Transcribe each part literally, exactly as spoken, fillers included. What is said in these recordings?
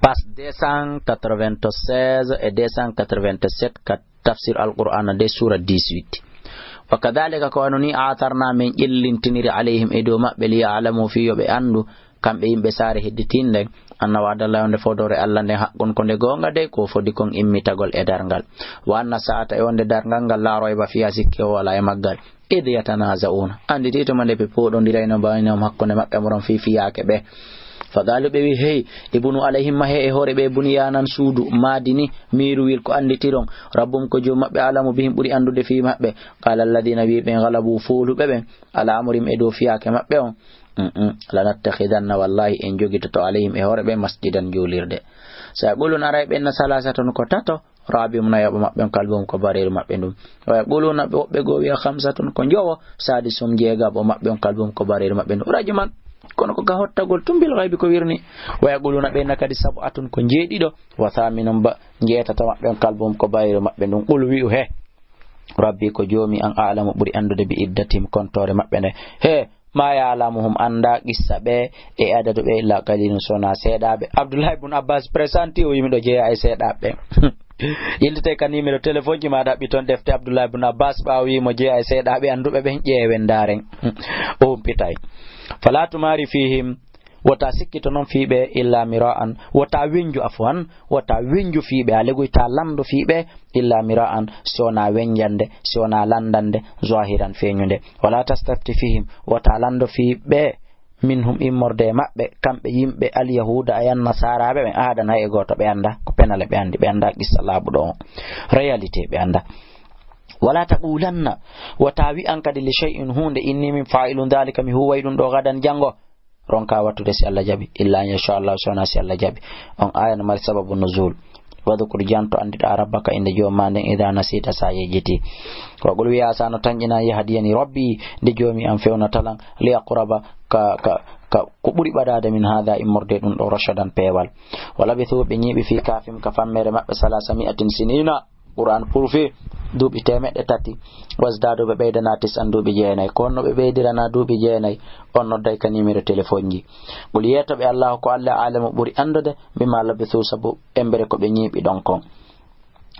Page deux cent quatre-vingt-seize et deux cent quatre-vingt-sept, ka tafsir Alqur'aana de, suura dix-huit. Wa kadhalika, ko wano ni, aatarna, men ƴellintiniri, alayhim, e dow maɓɓe, li ya'lamu, fii yo ɓe anndu, kamɓe yimɓe saare hedditiinde, anna wa'dallahi, wonde fodoore Alla nden, haqqun, ko nde goonga de, ko fodi kon immitagol e darngal. Wa anna saa'ata, e wonde darngal ngal, la rayba fiha, sikke o alaa e maggal. Id yatanaza'una. Annditi tuma nde ɓe pooɗondirayno baynahum, hakkunde maɓɓe, amrahum, fii fiyaake ɓe. Fa qaalu, ɓe wi, hey, ibnu alayhim, mahe e hoore ɓe, bunyanan, suudu, maadi ni, miiruwil, ko annditiron. Rabbuhum, ko joom maɓɓe, alamu bihim, ɓuri anndude fii maɓɓe. Qaala alladhina, wi ɓen, ghalabu, fooluɓe ɓen, ala amrihim, e dow fiyaake maɓɓe on. Mm, mm. Lanattakhidanna, wallahi, en jogitoto, alayhim, e hoore ɓe, masjidan, juulirde. Sa yaquluna, aray ɓen na, salasatun, ko tato. Rabi'uhum, nayaɓo maɓɓe on, kalbuhum, ko bareeru maɓɓe ndun. Wa yaquluna, ɓe woɓɓe goo wi'a, khamsatun, ko njowo. Sadisuhum, jeegaɓo maɓɓe on, kalbuhum, ko bareeru maɓɓe ndun. Rajman, kono ko ka hottagol tun, bil ghaybi, ko wirni. Wa yaquluna, ɓe na kadi, sab'atun, ko njeeɗiɗo. Wa thaminuhum, ba, njeetato maɓɓe on, kalbuhum, ko bareeru maɓɓe ndun. Qul, wi'u, he, Rabbi, ko joomi an, a'lamu, ɓuri anndude, bi iddatihim, kontoore maɓɓe nde. He, ma ya'lamuhum, annda qissa ɓe e adadu ɓe, illa qalilun, so wonaa seeɗaaɓe. Abdullah ibn Abbas presenti, o wi miɗo jeyaa e seeɗaaɓe ɓe. Yiltite ka numéro téléphone ji ma, ɗaɓɓi ton defte Abdullah ibn Abbas, ɓaawo wi mo jeyaa e seeɗaaɓe annduɓe ɓen, ƴeewen ndaaren. O humpitay. Fala tumari fihim, wota sikkito non fii ɓe, illa mira'an, wota wenju, afwan, wota wenju fii ɓe, a legoyta lando fii ɓe, illa mira'an, si wonaa wenjande, si wonaa landande, zahiran, feeñunde. Wala tastafti fihim, wota lando fii ɓe, minhum, immorde e maɓɓe, kamɓe yimɓe alyahuuda e annasaaraaɓe ɓen, ahadan, hay e gooto, ɓe annda, ko penale ɓe anndi, ɓe annda qissa laaɓuɗo on, réalité ɓe annda. Wala taqulanna, wota wi'an kadi, li shay'in, huunde, inni min fa'ilun dhalika, mi huuway ɗum ɗo, gadan, janngo. Ronka wattude si Allah jaɓi, illa an yasha Allah, so wonaa si Allah jaɓi. On aya no mari sababu nuzul. Wadhkur, janto, annditaa, rabbaka, innde joom ma nden, idha nasita, sa yejjiti. Wa qul, wi'a, asa, no tanƴina, yahdiyani rabbi, nde joomi am fewnata lan, li aqraba, ka, ka, ka, ko ɓuri ɓadaade, min hadha, immorde ɗum ɗo, rashadan, peewal. Wa labithu, ɓe ñiiɓi, fi kahfihim, ka fammere maɓɓe, salasa mi'atin sinina. Qur'an purfi, duuɓi teemeɗɗe tati. Wasdadu, ɓe ɓeydana, tis'an, duuɓi jeenay. Ko honno ɓe ɓeydirana duuɓi jeenay? On nodday ka numéro téléphone ji. Qul, yeeto ɓe, Allahu, ko Allah, a'lamu, ɓuri anndude, bima labithu, sabu embere ko ɓe ñiiɓi ɗon kon.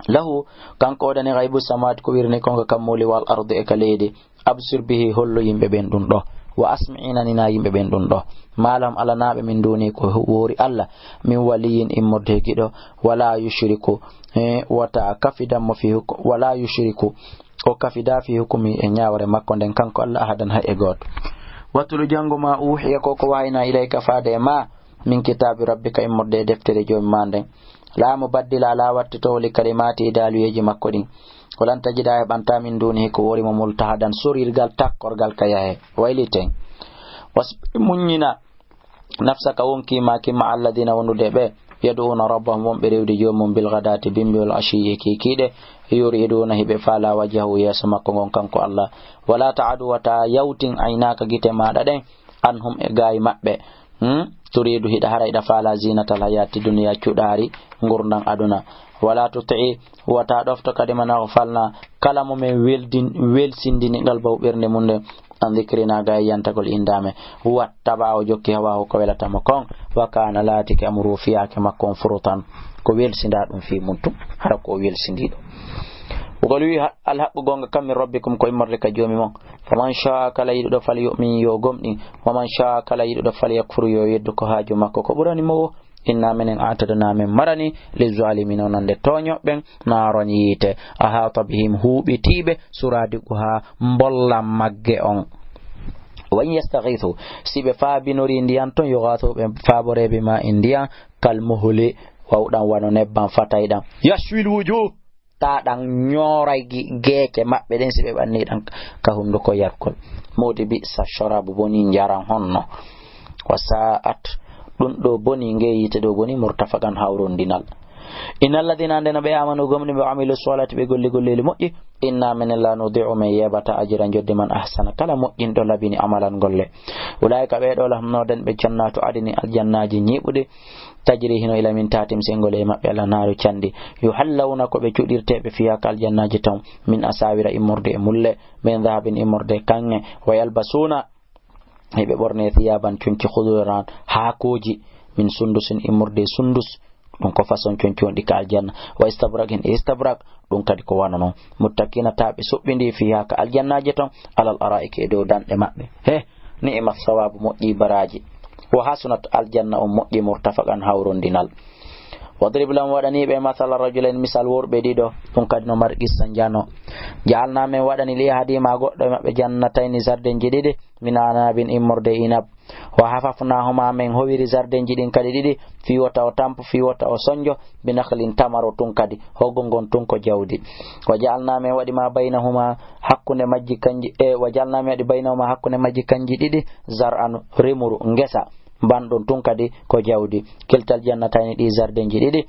Lahu, kanko o dani ghaybu samawati, ko wirni kon ka kammuuli, wal ardi, e ka leydi. Absir bihi, hollu yimɓe ɓen ɗum ɗo. Wa asmi, nanina yimɓe ɓen ɗum ɗo. Ma lahum, alanaaɓe, min duni, ko woori Allah, min waliyin, immorde giɗo, wala yushriku, eh, wota kafidan mo fi hukum, wala yushriku, o kafida fi hukumi, e ñaawre makko nden, kanko Allah, ahadan, hay e gooto. Watulu, janngu, ma uhiya, ko ko wahayna, ilayka, faade e ma, min kitaabi rabbika, immorde e deftere joomi ma nden. La mubaddila, alaa wattitoowo, li kalimaati, daaluyeeji makko ɗin. Walan tajida, a heɓanta, min dunihi, ko woori mo, multahadan, sorirgal, takkorgal ka yahe. Wayliten. Wasbir, muññina, nafsaka, wonkii maa kin, ma'a alladhina, wondude ɓe, yad'una rabbahum, wonɓe rewde joomum, bil ghadati, bimbi, wal ashiyi, e kiikiiɗe, yuriduna, hiɓe faala, wajhahu, yeeso makko ngon, kanko Allah. Wala ta'du, wata yawtin, aynaka, gite maaɗa ɗen, anhum, e gaay maɓɓe. Hmm? Turidu, hiɗa hara, hiɗa faala, zinatal hayati dunya, cuɗaari ngurndan aduna. Wala tuti'i, wata ɗofto kadi, man aghfalna, kala mo men weldin, welsindini qalbahu, ɓernde mum nden, an dhikrina, gaay yantagol inda men. Wattaba'a, o jokki, hawahu, ko welata mo kon. Wa kana, laatike, amruhu, fiyaake makko on, furutan, ko welsinda ɗum fii mum tun, hara ko o welsindiiɗo. O qali wi, ha-, al haqqu, goonga kan, min rabbikum, ko immorde ka joomi mon. Faman sha'a, kala yiɗuɗo, falyu'min, yo gomɗin. Waman sha'a, kala yiɗuɗo, falyakfur, yo yeddu ko haaju makko, ko ɓurani mo woo. Inna, menen, a'tadna, men marani, lizzalimina, wonande tooñoɓe ɓen, naaran, yiite, ahata bihim, huuɓitiiɓe, suradiquha, mbollan magge on. Wa in yastaghithu, si ɓe faabinorii ndiyan ton, yughathu, ɓe faaboree bima'in, ndiyan, kal muhli, wawɗan wano nebban fatayɗan, yashwil wujuh, ta ɗan ñooray gi-, geece maɓɓe ɗen, si ɓe ɓanni ɗan ka hunduko yarkol. Moodi, bi'sa sharabu, boni njaran honno. Wa sa'at, ɗun ɗo boni, nge yiite ɗo boni, murtafaqan, hawrondinal. Innal ladhina, nden no ɓe, amanu, gomɗi ɓe, wa amilu salihati, ɓe golli golleeli moƴƴi, inna, menen, la nudi'u, men yeebata, ajra, njodde, man ahsana, kala moƴƴinɗo, labini, amalan, golle. Ulaa'ika, ɓee ɗo, lahum, no ɗen ɓe, jannatu adni, aljannaaji ñiiɓuɗi, tajri, hino ila, min tahtihim, sengol e maɓɓe, al anhaaru, canɗi. Yuhallawna, ko ɓe cuɗirteeɓe, fiha, ka aljannaaji ton, min asawira, immorde e mulle, min dhahabin, immorde e kaŋŋe, wa yalbasuna, hiɓe ɓorne, thiyaban, conci, khudran, haakooji, min sundusin, immorde e sundus, Ɗum ko façon conconɗi ka aljanna. Wa istabraqin, e istabrak, ɗum kadi ko wano non. Muttaqiina, taa ɓe soɓɓindii, fiihaa, ka aljannaaji ton, alal araa'iki, e dow danɗe maɓɓe. He, ni'ima sawaabu, moƴƴi baraaji. Wa hasunat, aljanna on moƴƴi, murtafaqan, hawrondinal. Wadrib lahum, waɗanii ɓe, masala rajulayni, misal worɓe ɗiɗo. Ɗum kadi no mari qissa njano. Ja'alnaa, men waɗani, li ahadihima, goɗɗo e maɓɓe, jannatayni, zardenji ɗiɗi, min a'naabin, immorde e inab. Wa hafafnaahuma, men howiri zardenji ɗin kadi ɗiɗi, fii wota o tampu, fii wota o sonjo, bi nakhlin, tamaro tun kadi, hoggo ngon tun ko jawdi. Wa ja'alnaa, men waɗi, ma baynahuma, hakkunde majji kanji, e, wa ja'alnaa, men waɗi, baynahuma, hakkunde majji kanji ɗiɗi, zar'an, remuru, ngesa, banɗun tun kadi ko jawdi. Kiltal jannatayni, ɗi zardenji ɗiɗi,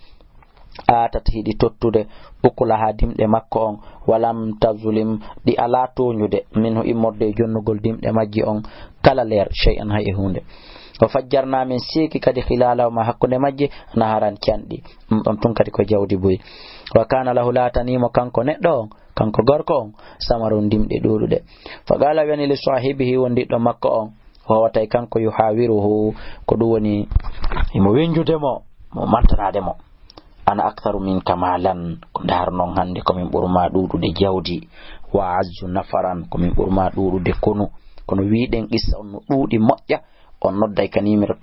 aatat, hiɗi tottude, ukulaha, dimɗe makko on, walam tazlim, ɗi alaa tooñude, minhu, immorde e jonnugol dimɗe majji on, kala leer, shay'an, hay e huunde. Wa fajjarnaa, men seeki kadi, khilalahuma, hakkunde majji, naharan, canɗi. Ɗum ɗon tun kadi ko jawdi buy. Wa kaana lahu, laatanii mo kanko neɗɗo on, kanko gorko on, samarun, dimɗe ɗuuɗuɗe. Fa qaala, wiyani, li saahibihi, wondiɗɗo makko on, wa huwa, tawi kanko, yuhaawiruhu, ko ɗum woni, imo wenjude mo, mo mantanaade mo. Ana aktharu minka maalan, ko ndaar non hannde ko min ɓuri ma ɗuuɗude jawdi, wa a'azzu nafaran, ko min ɓuri ma ɗuuɗude konu. Kono wiiɗen qissa on no ɗuuɗi moƴƴa, on nodday ka nimero